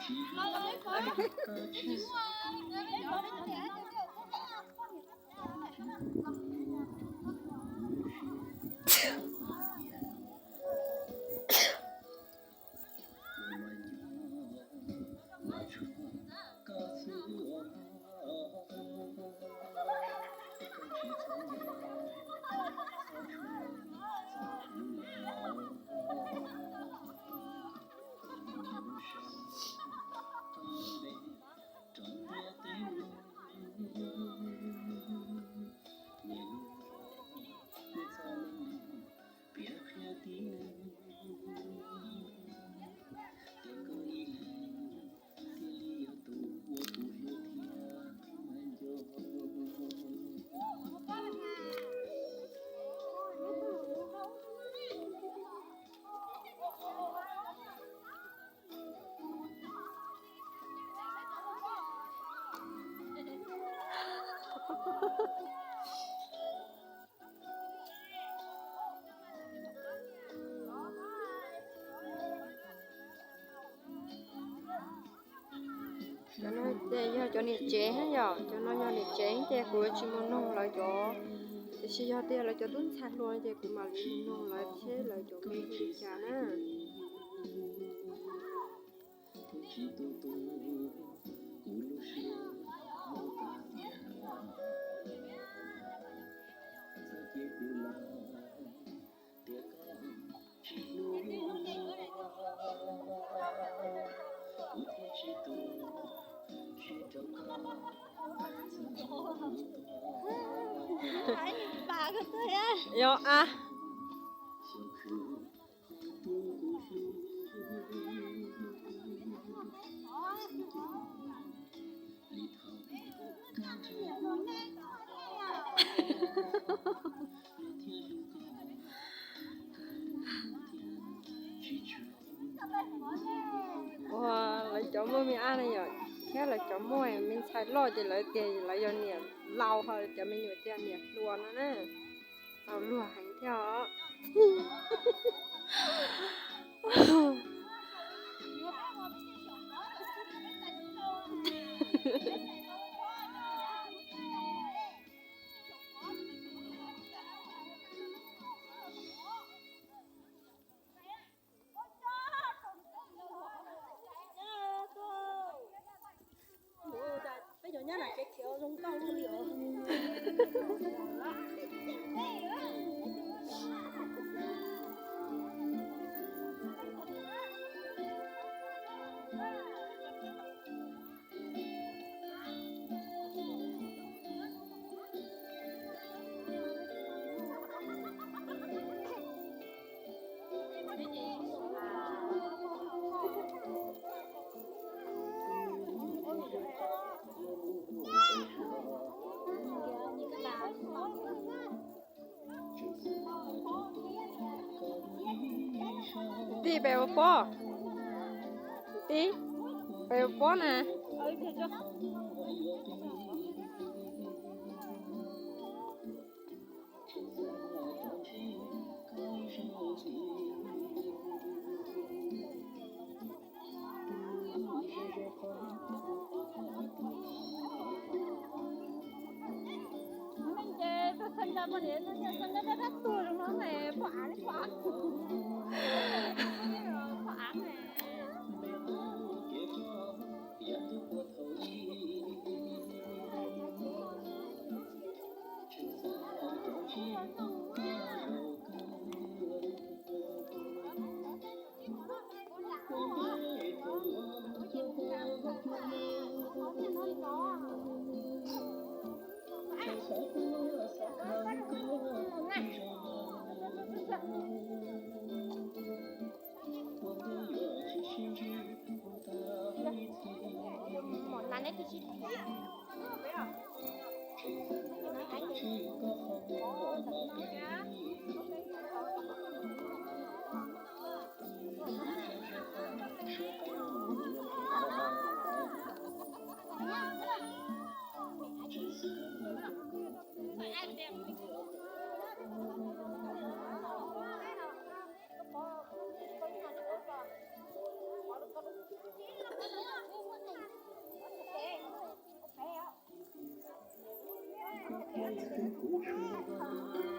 Cov no ces yog cov niam tsev na yom, cov no yog niam tsev ces kuv tsis mus noog lawv cov, tiam sis yog tias lawv cov tub ntxhais hluas ces kuv mam li mus noog lawv seb lawv cov me li cas na. Yog a. Ua, lawv cov muaj me ab na yom, thiab lawv cov muaj me ntxhais loj ces lawv tias lawv yog niam laus, ho cov me nyuam tias niam hluas no na. Tau luag heev thiab os. Peb cov nyab lam kev khiav zoo nkauj li os. Tij, pem ua pob. Tij, pem ua pob na. Mus mus mus.